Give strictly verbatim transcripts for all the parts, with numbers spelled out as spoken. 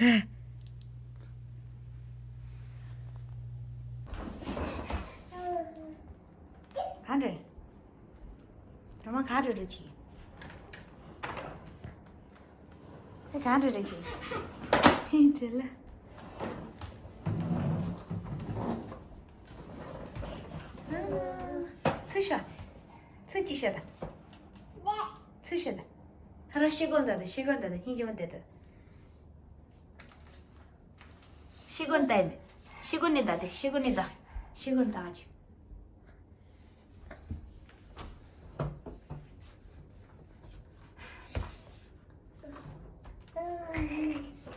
གང་རེད། སྒྲོལ་མ་ག་རེ་རེ་བྱེད། ཨེ་ག་རེ་རེ་བྱེད། ཧི་དྲི་ལ། ཚུར་ཤོག་ཚུར་ཅིག་ཤོག་ད། ཚུར་ཤོག་ད། ཧ་ར་ཤེལ་སྒོ་འདི་ད་ཤེལ་སྒོ་འདི་ད་ཧིན་ཅི་མ་བསྡད་ད། ཤེལ་སྒོ་ནི་ད་ཡིན་པས། ཤེལ་སྒོ་ནི་ད་དེ་ཤེལ་སྒོ་ནི་ད། ཤེལ་སྒོ་ནི་ད་ང་ཅི།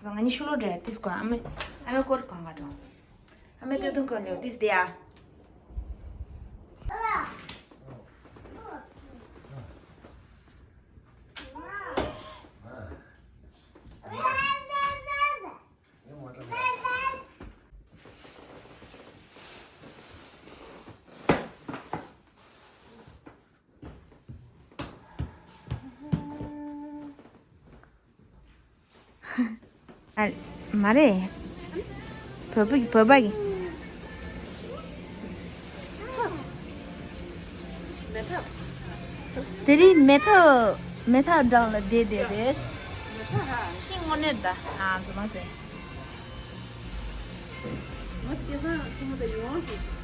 ང་ནི་ཤུ་ལོ་འདྲ་ཏིས་གོ་ཨ་མེ། ཨ་མེ་སྐོར་གང་ག་འགྲོ། ཨ་མེ་ཏེ་དུང་ག་ལེའོ་ཏིས་དེ་ཨ། ཨ། མ་རེད། བོད་པ་གི་བོད་པ་གི། དེ་རིང་མེ་ཐོག་མེ་ཐོག་འགྲམ་ལ་བསྡད་བསྡད་རེད། ཤིང་དངོས་གནས་ད་ཨ་འཛུམ་མ་ཟེར། ང་སྐལ་བཟང་ཆེན་མོ་དང་ཡིད་དབང་འཕྲོག་ཤིང་།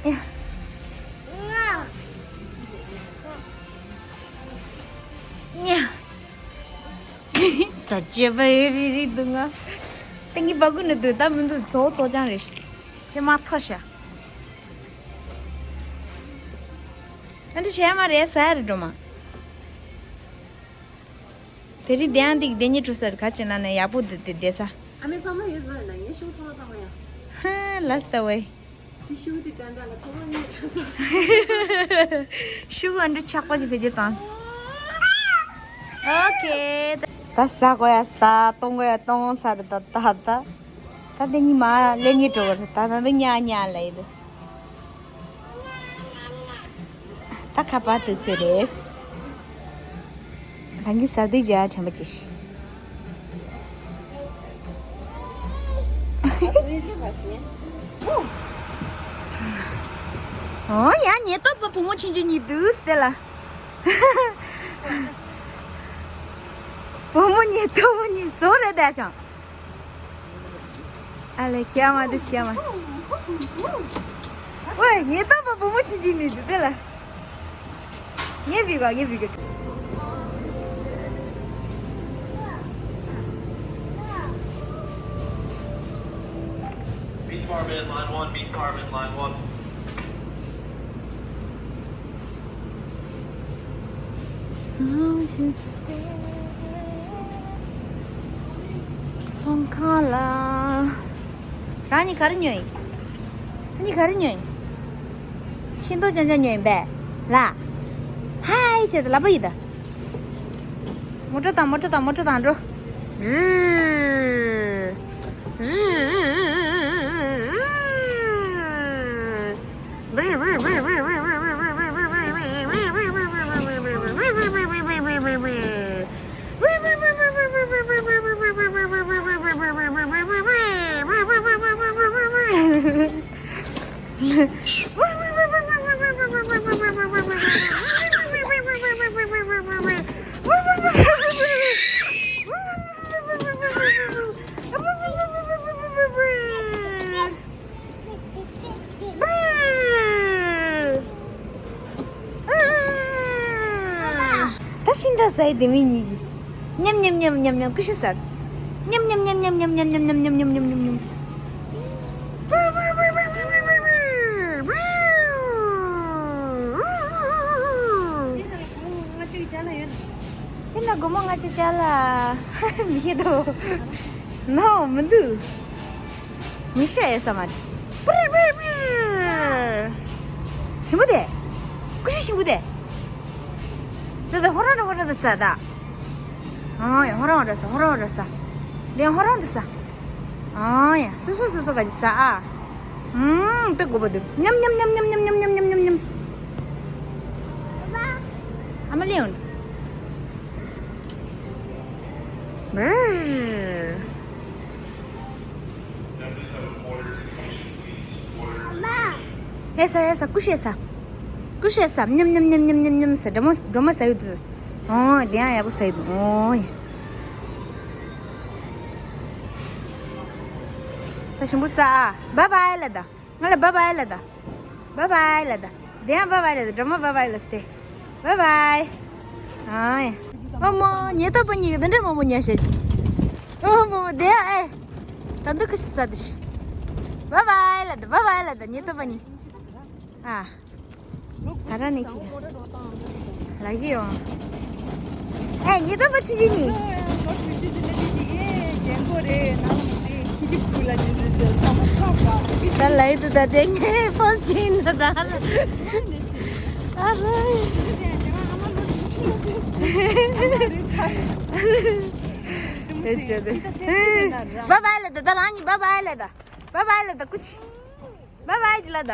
ཡ། ཉ། ད་བྱས་པ་ཡོད་རིག་རིག་འདུག་ང་། ཏིང་གི་བ་ཀུ་ནི་འདུག་ད་མི་འདུག་ཚོགས་ཚོགས་ཅང་རེད། ཁྱེད་མ་ཐོ་ཤ། ཨ་འདྲ་བྱས་མ་རེད་ཟ་ཡ་རེད་འགྲོ་མ། དེ་རིང་བསྡད་ཡང་འདི་བསྡད་ཉེ་འགྲོ་ས་རེད་ག་ཅེ་ན་ན་ཡག་པོ་འདུག་དེ་བསྡད་ས། ཨ་མའི་ཚང་མ་ཡོད་ཟོ་ཡིན་ན་ངའི་ཤུགས་ཚོར་བ་བཏང་བ་ཡང་། ཧ་ལས་ད་ཝེ། དེ་ཤུགས་དེ་ཏན་ཏན་ལ་ཚོར་བ་ཉིད་རེད་ཟོ། ཤུགས་ཨ་འདྲ་ཆགས་པ་ཅིག་བེད་སྤྱོད་བཏང་། ཨོ་ཁེ། ད་ཟ་དགོས་ཡ་ཟ་གཏོང་དགོས་ཡ་གཏོང་ཚར་རེད་ད་ད་ད། ད་དེ་གཉིས་མ་ལེན་ཉེ་འགྲོ་གི་རེད་ད་ད་ད་ཉ་ཉ་ལ་ཡི་དུ། ད་ཁ་པར་དུ་ཚེ་རེད། ད་གིན་ཟ་དུས་རྒྱ་དྲན་པ་ཅི་ཞིག་ཨོ་ཡ་ཉེ་ཏོག་པ་བུ་མོ་ཆུང་ཆུང་གཉིས་འདུག་སྟེ་ལ། བུ་མོ་ཉེ་ཏོག་པ་གཉིས་ཛོ་རེད་ད་ཤང་། ཨ་ལེ་ཁྱེད་མ་དུས་ཁྱེད་མ། ཝེ་ཉེ་ཏོག་པ་བུ་མོ་ཆུང་ཆུང་ནི་འདི་དེ་ལ། ངས་བི་ག་ངས་བི་ག Beach Bar Mid Line one, Beach Bar Mid Line one. ཚོང་ཁང་ལ། རང་ཉིད་ག་རེ་ཉོས་ཡིན། རང་ཉིད་ག་རེ་ཉོས་ཡིན། ཤིང་ཏོག་ཅང་ཅང་ཉོས་ཡིན་པས། ལ། ཧའི་བྱས་ཏེ་ལབ་པ་ཡིན་ད། མོ་ཊ་དང་མོ་ཊ་དང་མོ་ཊ་དང་འགྲོ། རི། རི། ད་ཤིང་རྟ་ཟ་ཡི་དེ་མི་གཉིས་ཀྱིས། ཉམ་ཉམ་ཉམ་ཉམ་ཉམ་ཀུ་ཤུ་ཟ། ཉམ་ཉམ་ཉམ་ཉམ། དེ་ན་སྒོར་མོ་ལྔ་བཅུ་ཅ་ལག་ཡོད། དེ་ན་སྒོར་མོ་ལྔ་བཅུ་ཅ་ལག་མི་ཤེས་དོ། ནོ་མི་འདུག་མི་ཤེས་ཨེ་ས་མ་རེད། ཞིམ་པོ་དེ། ཀུ་ཤུ་ཞིམ་པོ་དེ། ད་ད་ཧོ་རང་ར་ཧོ་རང་ད་ས་ད། ཨ་ཡ་ཧོ་རང་ར་ས་ཧོ་རང་ར་ས། དེ་ཧོ་རང་ད་ས། ཨ་ཡ་སོ་སོ་སོ་སོ་ག་ཅི་ས་ཨ། ཨུམ་དཔེ་དགོས་པ་འདུག་ཉམ་ཉམ། ཨ་མ་ལེ་འོན། ཨེ་ས་ཨེ་ས་ཀུ་ཤི་ཨེ་ས། ཀུ་ཤི་ཨེ་ས། ཉམ་ཉམ་ཉམ་ཉམ་ཉམ་ཉམ་ཟེར། སྒྲོལ་མ་སྒྲོལ་མ་ཟ་ཡི་འདུག་ཨོ་དེ་ཡང་ཡག་པོ་ཟ་ཡི་འདུག་ཨོ་ཡ། ད་ཞིམ་པོ་ཟ་ཨ། བཱའི་བཱའི་ལབ་ད། ང་ལ་བཱའི་བཱའི་ལབ་ད། བཱའི་བཱའི་ལབ་ད། དེ་ཡང་བཱའི་བཱའི་ལབ་ད། སྒྲོལ་མ་བཱའི་བཱའི་ལབ་སྟེ། བཱའི་བཱའི། ཨ་ཡ། ཨ་མོ་ཉེ་ཐོ་པ་གཉིས་ཀྱིས་འདི་འདྲ་མང་པོ་ཉར་བཞག་ཨོ་མོ་མོ་དེ་ཡང་ཨེ། ད་འདི་ཁ་ཤི་ས་དེ་ཤི། བཱའི་བཱའི་ལབ་ད། བཱའི་བཱའི་ལབ་ད། ཉེ་ཐོ་པ་གཉིས། ཨ། ད་ར་ནི་ཅི། ལ་གི་ཡོང་། ཨེ་ཉེ་ཐོ་པ་ཆུ་ཅི་ནི། ད་ལ་ཡི་དུ་ད་དེ་ངའི་ཕོན་ཅི་ཡིན་ད་ད། ཨ་རོ། དེ་བྱས་ཏེ། བཱའི་བཱའི་ལབ་ད། ད་རང་གཉིས་བཱའི་བཱའི་ལབ་ད། བཱའི་བཱའི་ལབ་ད་ཀུ་ཅི། བཱའི་བཱའི་ཅི་ལབ་ད།